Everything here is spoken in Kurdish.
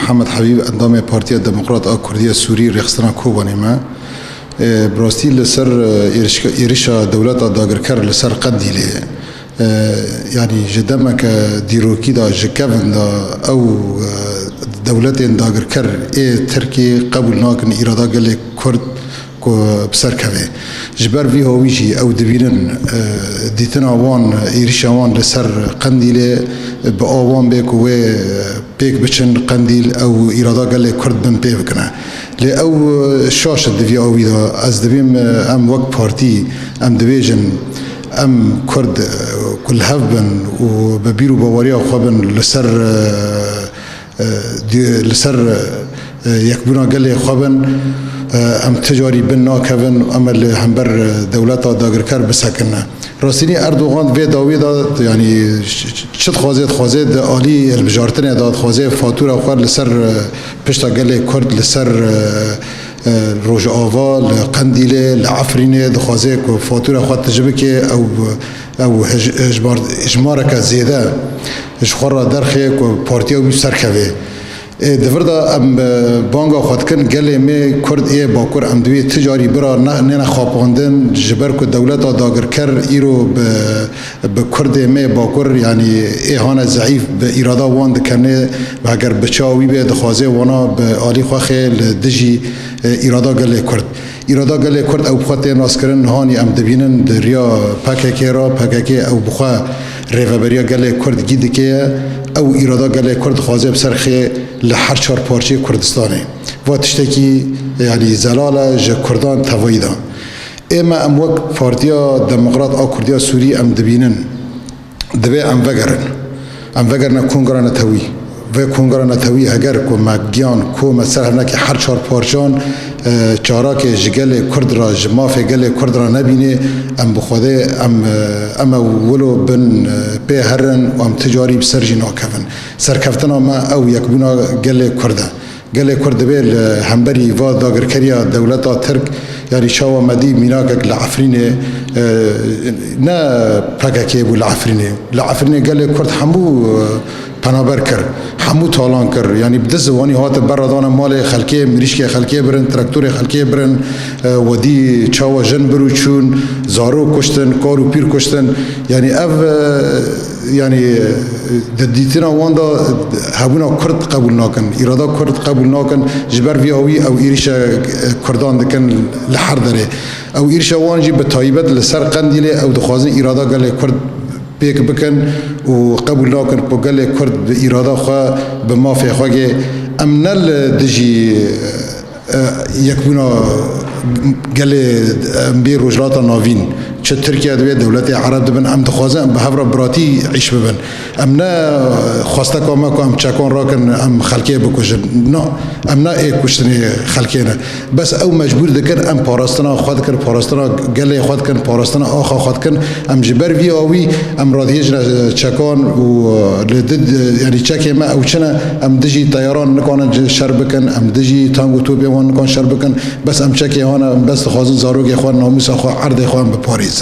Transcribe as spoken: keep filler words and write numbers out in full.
Mihemed Hebîb, endamê Partiya Demokrat a Kurdiya Sûrî, rêxistina Kobanê me. E, bi rastî li ser, e, êrişka-, êrişa dewleta dagirker li ser Qendîlê, e, yanî ji demeke dîrokî de, ji kevin de ew, e, dewletên dagirker ê Tirkî qebûl nakin îrada gelê Kurd ku bi ser keve. Ji ber vî hawî jî ew dibînin, e, dîtina wan, êrişa wan li ser Qendîlê bi a wan bê ku wê, e, pêk biçin Qendîl, ew îrada gelê Kurd bin pê bikine. Lê ew, e, şaş e di vî awî de. Ez dibêm, e, em wek partî em dibêjin, em Kurd, e, ku li hev bin û bi bîr û baweriya xwe bin li ser, e, e, di-, li ser, e, yekbûna gelê xwe bin, e, em ti carî bin nakevin, em ê li hember, e, dewleta dagirker bisekine. Rastînî Erdogan vê dawî de, yanî, ç-, ç-, çi dixwaze, dixwaze di alî hilbijartinê de dixwaze fatûra xwe li ser, e, pişta gelê Kurd li ser, e, e, Rojava, li Qendîlê, li Efrînê dixwaze ku fatûra xwe tije bike, ew, ew hij-, hejmar-, hejmareke zêde ji xwe re derxê ku partiya wî serkeve. Ê, di vir de em, e, banga xwe dikin, gelê me Kurd ê Bakur, em divê ti carî bira ne-, nêne xapandin, ji ber ku dewleta dagirker îro bi, bi Kurdê me Bakur, yanî ê hane zeîf, bi îrada wan dikene, heger bi çawa wî bê, dixwaze wana bi alî xwe xê li dijî, e, îrada gelê Kurd. Îrada gelê Kurd ew bi xwe tê naskirin, hanî em dibînin di riya P K K re, P K K ew bi xwe rêveberiya gelê Kurd gî dike ye, ew îrada gelê Kurd dixwaze bi ser xê li her çar parçeyê Kurdistanê. Va tiştekî, yanî, zelal e ji Kurdan tevayî de. Ê me em wek Partiya Demokrat a Kurdiya Sûrî em dibînin. Divê em vegerin. Em vegerine kongra netewî. Vê kongra netewî heger ku me giyan kome ser hevnekê her çar parçan, e, çarakê ji gelê Kurd re, ji mafê gelê Kurd re nebînê, em bi Xwedê, em, e, em ê wilo bin, e, pê herin û em ti carî bi ser jî nakevin. Serkeftina me ew yekbûna gelê Kurd e. Gelê Kurd divê li hemberî va dagirkeriya dewleta Tirk, yanî çawa me dî mînakek li Efrînê, e, ne P K K bû li Efrînê. Li Efrînê gelê Kurd hemû, e, penaber kir, hemû talan kir. Yanî bi diz ziwanî hate beradana malê xelkê, mirîşkê xelkê birin, traktorê xelkê birin, e, we dî çawa jin bir û çûn, zarok kuştin, kar û pîr kuştin. Yanî ev, e, yanî, e, di dîtina wan de hebûna Kurd qebûl nakin, îrada Kurd qebûl nakin. Ji ber vî awî ew êrîşa, e, Kurdan dikin li her derê. Ew êrîşa wan jî bi taybet li ser Qendîlê, ew dixwazin îrada gelê Kurd pêk bikin û qebûl nakin ku gelê Kurd bi îrada xwe, bi mafê xwe gê. Em ne li dijî, e, yekbûna gelê, em bê Rojhilata Navîn, çi Tirkiye divê, dewletê Ereb dibin, em dixwazin em bi hev re biratî îş bibin. Em ne xwesteka me ku em çekan rakin, em xelkê bikujin. Na, em ne ê kuştinê xelkê ne. Bes ew mecbûr dikin em parastina xwe dikin, parastina gelê xwe dikin, parastina axa xwe dikin. Em ji ber vî awî em radihêjine çekan û li di, yanî çekê me ew çi ne, em dijî teyaran nikanin şer bikin, em dijî tank û topê wan nikan şer bikin. Bes em çekê wan e, em bes dixwazin zarokê xwe, namûsa xwe, erdê xwe em biparêzin.